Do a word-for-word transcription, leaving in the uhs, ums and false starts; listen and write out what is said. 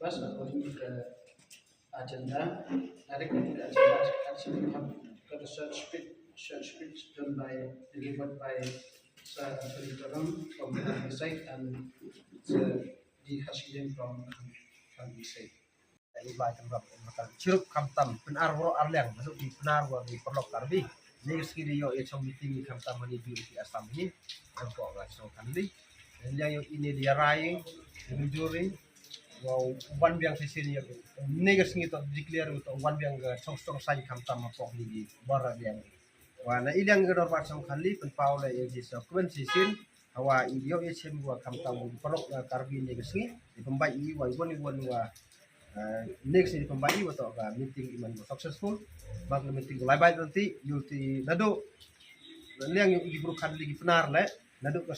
First, according to the agenda, directly to the agenda, actually we have got a short speech, short speech done by, delivered by Sir Anthony Todong from the side and Sir D Hashidin from Khandvi side. Ai bai kan rap kan chirup khamtam pynarwaro arliang, lalu di pynarwaro di paralok Karbi. Ni ka sngi di ïoh ïa chong meeting ni khamtam hani di di Assam ni. Yang ko la chong Khandvi. Yang ïoh ini di rai, ini juri. Wow, wan biang shisien ïa ni ka sngi to declare to wan biang ka chong chong sain khamtam ma pok ni di bara biang. Wa na i liang ka dorbar chong Khandvi pynpaw la ïa ji sa kuen shisien. Hawa i ïoh ïa chem wa khamtam u paralok Karbi ni ka sngi. Di pynbai i wa i wan i wan wa next ni pynbai wa to ka meeting i man successful. Bak na meeting lai bai nanti yu ti nado liang yu ki bru Khandvi ki pnar le nado ka